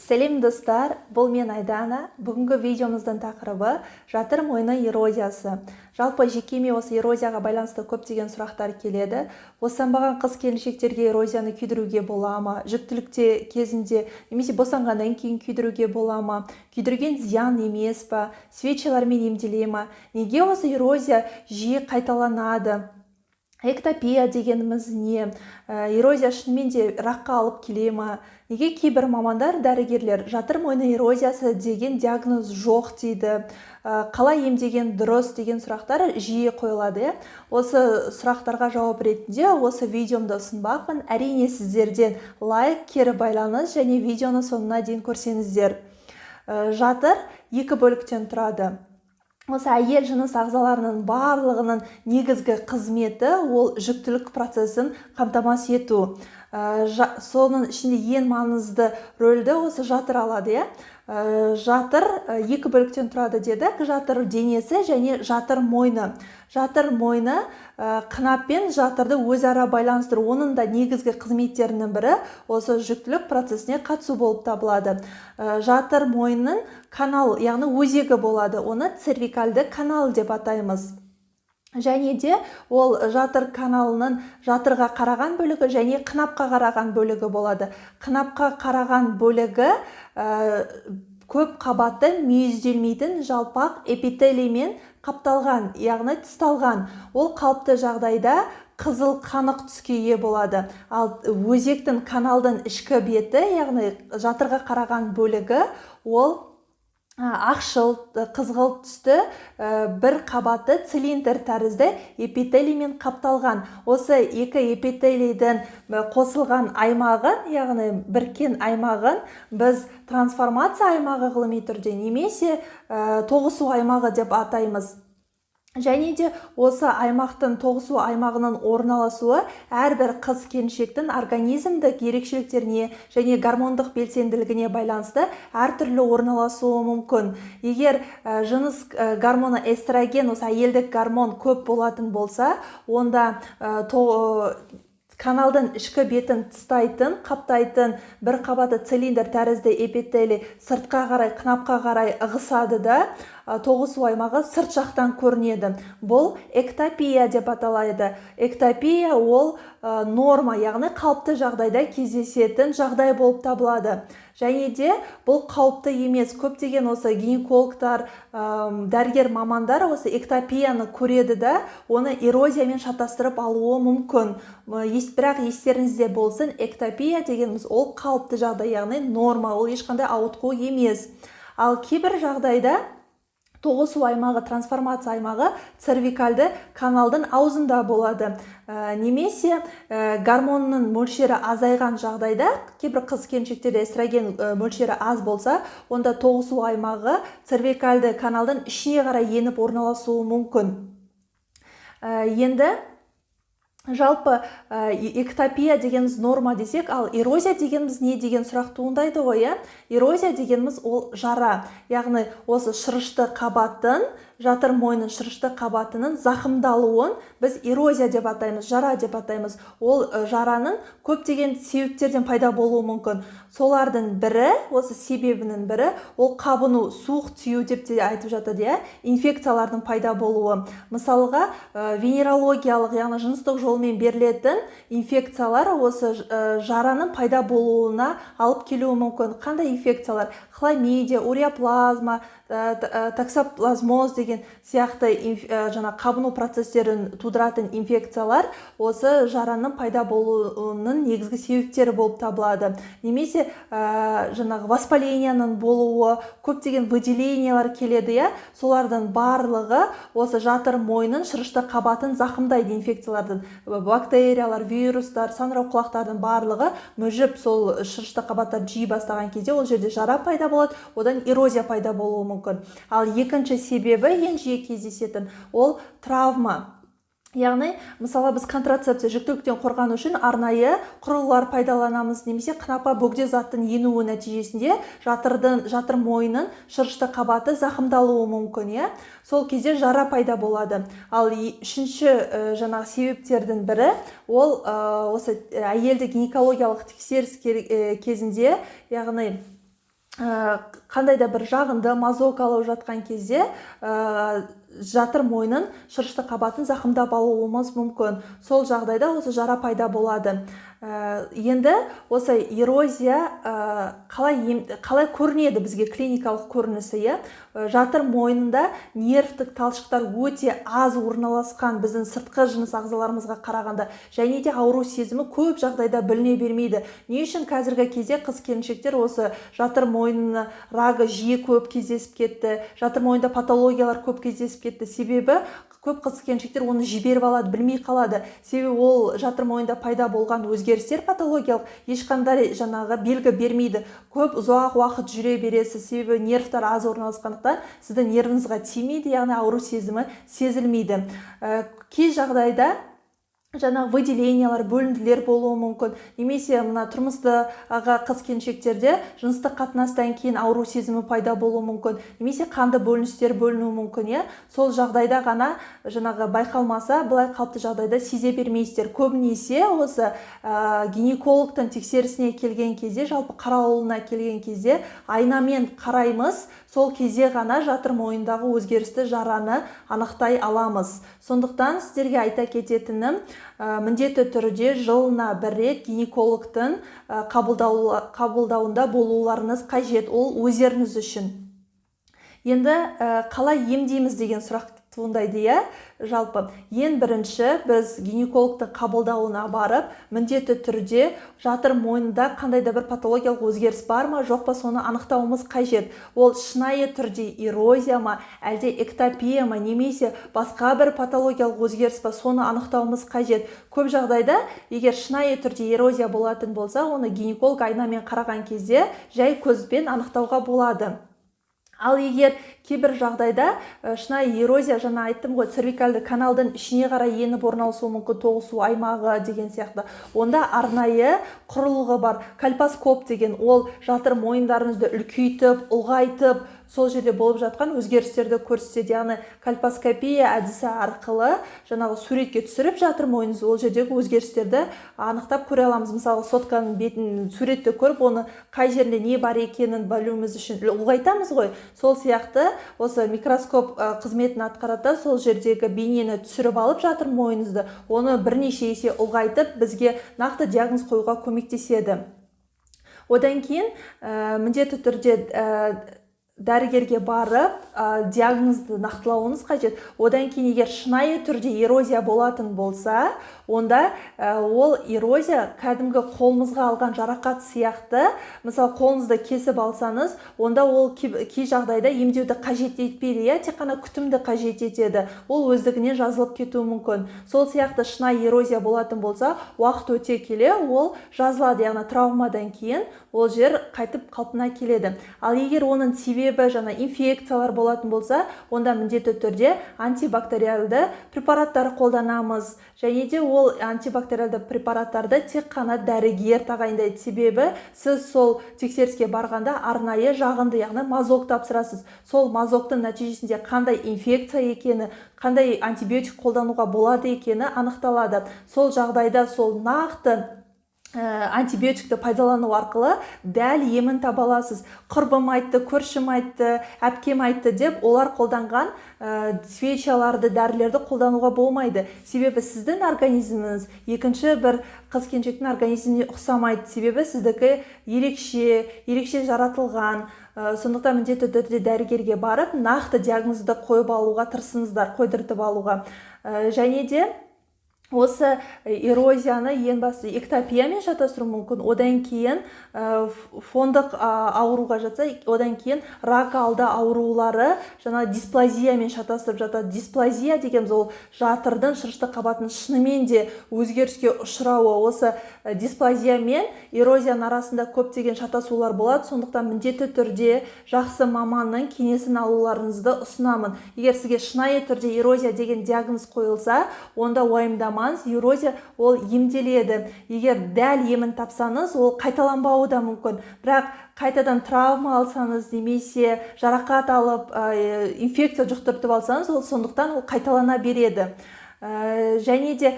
Сәлем, достар! Бұл мен, Айдана. Бүгінгі видеомыздың тақырыбы – жатыр мойны эрозиясы. Жалпы, жекеме осы эрозияға байланысты көптеген сұрақтар келеді. Босанбаған қыз келіншектерге эрозияны күйдіруге бола ма, жүктілікте кезінде немесе босанғаннан кейін күйдіруге бола ма, күйдірген зиян емес па, свечалармен емделе ма, неге осы эрозия жиі қайталанады, эктопия дегеніміз не, эрозия шынымен де ракқа алып келе ма, неге кейбір мамандар, дәрігерлер жатыр мойны эрозиясы деген диагноз жоқ дейді, қалай емдеген дұрыс деген сұрақтар жиі қойылады, иә. Осы сұрақтарға жауап ретінде осы видеомды ұсынбақпын. Әрине, сіздерден лайк, кері байланыс және видеоны соңына дейін көрсеңіздер. Жатыр екі бөліктен тұрады. Осы әйел жыныс ағзаларының барлығының негізгі қызметі – ол жүктілік процесін қамтамасыз ету. Соның ішінде ең маңызды рөлді осы жатыр алады, иә. Жатыр екі бөліктен тұрады дедік: жатыр денесі және жатыр мойны. Жатыр мойны қынап пен жатырды өзара байланыстыру, оның да негізгі қызметтерінің бірі осы жүктілік процесіне қатысу болып табылады. Жатыр мойнының канал, яғни өзегі болады, оны цервикальды канал деп атаймыз. Және де ол жатыр каналының жатырға қараған бөлігі және қынапқа қараған бөлігі болады. Қынапқа қараған бөлігі көп қабатты, мүйізделмейтін жалпақ эпителиймен қапталған, яғни тысталған. Ол қалыпты жағдайда қызыл қанық түске ие болады. Ал өзектің, каналдың ішкі беті, яғни жатырға қараған бөлігі, ол ақшыл қызғылт түсті, бір қабатты цилиндр тәрізді эпителиймен қапталған. Осы екі эпителийдің қосылған аймағын, яғни біріккен аймағын біз трансформация аймағы ғылыми түрде немесе тоғысу аймағы деп атаймыз. Және де осы аймақтың, тоғысу аймағының орналасуы әрбір қыз келіншектің организмдік ерекшеліктеріне және гормондық белсенділігіне байланысты әртүрлі орналасуы мүмкін. Егер жыныс гормоны эстроген, осы әйелдік гормон көп болатын болса, онда каналдың ішкі бетін тыстайтын, қаптайтын бір қабаты цилиндр тәрізді эпителий сыртқа қарай, қынапқа қарай ығысады да, тоғысу аймағы сырт жақтан көрінеді. Бұл эктопия деп аталады. Эктопия ол норма, яғни қалыпты жағдайда кездесетін жағдай болып табылады және де бұл қауіпті емес. Көптеген осы гинекологтар, дәрігер мамандар осы эктопияны көреді да, оны эрозиямен шатастырып алуы мүмкін. Бірақ естеріңізде болсын, эктопия дегеніміз ол қалыпты жағдай, яғни норма, ол ешқандай ауытқу емес. Ал кейбір жағдайда тоғысу аймағы, трансформация аймағы цервикальды каналдың аузында болады немесе гормонның мөлшері азайған жағдайда, кейбір қыз келіншектерде эстроген мөлшері аз болса, онда тоғысу аймағы цервикальды каналдың ішіне қарай еніп орналасуы мүмкін. Енді жалпы эктопия дегеніміз норма десек, ал эрозия дегеніміз не деген сұрақ туындайды ғой, иә. Эрозия дегеніміз ол жара, яғни осы шырышты қабаттың, жатыр мойнының шырышты қабатының зақымдалуын біз эрозия деп атаймыз, жара деп атаймыз. Ол жараның көптеген себептерден пайда болуы мүмкін. Солардың бірі, осы себебінің бірі ол қабыну, суық тию деп те айтып жатады, иә, инфекциялардың пайда болуы. Мысалға, венерологиялық, яғни жыныстық жолмен берілетін инфекциялар осы жараның пайда болуына алып келуі мүмкін. Қандай инфекциялар? Хламидия, уреаплазма, токсоплазмоз деген сияқты жаңа қабыну процестерін тудыратын инфекциялар осы жараның пайда болуының негізгі себептері болып табылады. Немесе жаңағы воспаленияның болуы, көптеген выделениялар келеді, иә, солардың барлығы осы жатыр мойнын шырышты қабатын зақымдайды. Инфекциялардың, бактериялар, вирустар, саңырауқұлақтардың барлығы мүжіп, сол шырышты қабаттарды жей бастаған кезде ол жерде жара пайда болады, одан эрозия пайда болуы мүмкін. Ал екінші себебі, ең жиі кездесетін, ол травма. Яғни, мысалы, біз контрацепция, жүктіліктен қорғану үшін арнайы құрылғылар пайдаланамыз немесе қынапқа бөгде заттың енуі нәтижесінде жатырдың, жатыр мойнының шырышты қабаты зақымдалуы мүмкін, иә, сол кезде жара пайда болады. Ал үшінші жаңағы себептердің бірі ол осы әйелді гинекологиялық тексеріс кезінде, яғни Қандай да бір жағынды, мазок алып жатқан кезде жатыр мойнын шырышты қабатын зақымдап алуымыз мүмкін. Сол жағдайда осы жара пайда болады. Енді осы эрозия қалай көрінеді бізге, клиникалық көрінісі, иә? Жатыр мойнында нервтік талшықтар өте аз орналасқан біздің сыртқы жыныс ағзаларымызға қарағанда, және де ауру сезімі көп жағдайда біліне бермейді. Не үшін қазіргі кезде қыз келіншектер осы жатыр мойны рагы жиі көп кездесіп кетті, жатыр мойнында патологиялар көп кездесіп кетті? Себебі көп қыз келіншектер оны жіберіп алады, білмей қалады. Себебі ол жатыр мойнында пайда болған өзгерістер патологиялық ешқандай жаңағы белгі бермейді, көп ұзақ уақыт жүре бересіз. Себебі нервтар аз орналасқандықтан, сіздің нервіңізға тимейді, яғни ауру сезімі сезілмейді. Кей жағдайда жаңағы выделениялар, бөлінділер болуы мүмкін немесе мына тұрмыстағы қыз келіншектерде жыныстық қатынастан кейін ауру сезімі пайда болуы мүмкін немесе қанды бөліністер бөлінуі мүмкін, иә. Сол жағдайда ғана жаңағы байқалмаса, былай қалыпты жағдайда сезе бермейсіздер. Көбінесе осы гинекологтың тексерісіне келген кезде, жалпы қаралуына келген кезде айнамен қараймыз. Сол кезде ғана жатыр мойнындағы өзгерісті, жараны анықтай аламыз. Сондықтан сіздерге айта кететінім, міндетті түрде жылына бір рет гинекологтың қабылдауында болуларыңыз қажет, ол өздеріңіз үшін. Енді қалай емдейміз деген сұрақ туындайды, иә. Жалпы ең бірінші біз гинекологтың қабылдауына барып, міндетті түрде жатыр мойнында қандай да бір патологиялық өзгеріс бар ма, жоқ па, соны анықтауымыз қажет. Ол шынайы түрде эрозия ма, әлде эктопия ма немесе басқа бір патологиялық өзгеріс па, соны анықтауымыз қажет. Көп жағдайда егер шынайы түрде эрозия болатын болса, оны гинеколог айнамен қараған кезде жай көзбен анықтауға болады. Ал егер кейбір жағдайда шынайы эрозия, жаңа айттым ғой, цервикальды каналдың ішіне қарай еніп орналасуы мүмкін, тоғысу аймағы деген сияқты, онда арнайы құрылғы бар, кольпоскоп деген. Ол жатыр мойындарыңызды үлкейтіп, ұлғайтып, сол жерде болып жатқан өзгерістерді көрсетеді. Яғни кольпоскопия әдісі арқылы жаңағы суретке түсіріп, жатыр мойныңызды, ол жердегі өзгерістерді анықтап көре аламыз. Мысалы, сотканың бетін суретті көріп, оны қай жерінде не бар екенін білуіміз үшін ұлғайтамыз ғой. Сол сияқты осы микроскоп қызметін атқарады да, сол жердегі бейнені түсіріп алып, жатыр мойныңызды, оны бірнеше есе ұлғайтып, бізге нақты диагноз қоюға көмектеседі. Одан кейін міндетті түрде дәрігерге барып, диагнозды нақтылауыңыз қажет. Одан кейін егер шынайы түрде эрозия болатын болса, онда ол эрозия кәдімгі қолымызға алған жарақат сияқты. Мысалы, қолыңызды кесіп алсаңыз, онда ол кей жағдайда емдеуді қажет етпейді, иә, тек қана күтімді қажет етеді, ол өздігінен жазылып кетуі мүмкін. Сол сияқты шынайы эрозия болатын болса, уақыт өте келе ол жазылады, яғни травмадан кейін ол жер қайтып қалпына келеді. Ал егер оның себебі жаңа инфекциялар болатын болса, онда міндетті түрде антибактериалды препараттар қолданамыз. Және де ол антибактериалды препараттарды тек қана дәрігер тағайындайды. Себебі сіз сол тексеріске барғанда арнайы жағынды, яғни мазок тапсырасыз. Сол мазоктың нәтижесінде қандай инфекция екені, қандай антибиотик қолдануға болады екені анықталады. Сол жағдайда сол нақты антибиотикті пайдалану арқылы дәл емін таба аласыз. Құрбым айтты, көршім айтты, әпкем айтты деп олар қолданған свечаларды, дәрілерді қолдануға болмайды. Себебі сіздің организміңіз екінші бір қыз келіншектің организміне ұқсамайды, себебі сіздікі ерекше, ерекше жаратылған. Сондықтан міндетті түрде дәрігерге барып, нақты диагнозды қойып алуға тырысыңыздар, қойдыртып алуға. Және де осы эрозияны ең басты эктопиямен шатастыру мүмкін. Одан кейін фондық ауруға жатса, одан кейін рак алды аурулары, жаңа дисплазиямен шатастырып жатады. Дисплазия дегеніміз ол жатырдың шырышты қабатының шынымен де өзгеріске ұшырауы. Осы дисплазия мен эрозияның арасында көптеген шатасулар болады. Сондықтан міндетті түрде жақсы маманның кеңесін алуларыңызды ұсынамын. Егер сізге шынайы түрде эрозия деген диагноз қойылса, онда уайымдамаңыз, эрозия ол емделеді. Егер дәл емін тапсаңыз, ол қайталанбауы да мүмкін. Бірақ қайтадан травма алсаңыз немесе жарақат алып, инфекция жұқтыртып алсаңыз, ол сондықтан ол қайталана береді. Және де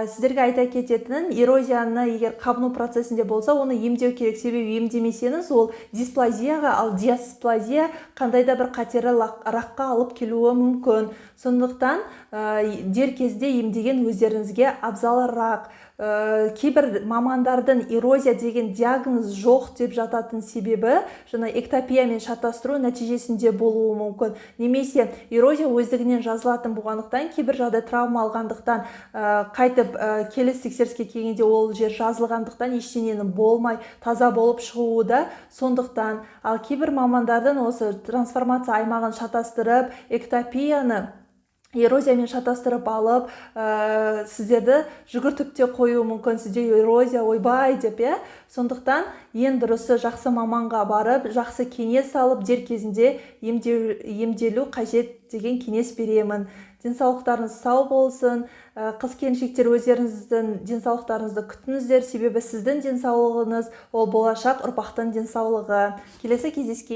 сіздерге айта кететінім, эрозияны егер қабыну процесінде болса, оны емдеу керек. Себебі емдемесеңіз, ол дисплазияға, ал дисплазия қандай да бір қатерлі ракқа алып келуі мүмкін. Сондықтан дер кезінде емдеген өздеріңізге абзалырақ. Кейбір мамандардың эрозия деген диагноз жоқ деп жататын себебі жаңа эктопиямен шатастыру нәтижесінде болуы мүмкін немесе эрозия өздігінен жазылатын болғандықтан, кейбір жағдай травма алғандықтан, қайтып келесі тексеріске келгенде ол жер жазылғандықтан, ештеңенің болмай, таза болып шығуы да сондықтан. Ал кейбір мамандардың осы трансформация аймағын шатастырып, эктопияны эрозиямен шатастырып алып, сіздерді жүгіртіп те қоюы мүмкін, сізде эрозия, ойбай деп, иә. Сондықтан ең дұрысы жақсы маманға барып, жақсы кеңес алып, дер кезінде емделу қажет деген кеңес беремін. Денсаулықтарыңыз сау болсын. Қыз келіншектер, өздеріңіздің денсаулықтарыңызды күтіңіздер, себебі сіздің денсаулығыңыз ол болашақ ұрпақтың денсаулығы. Келесі кездескен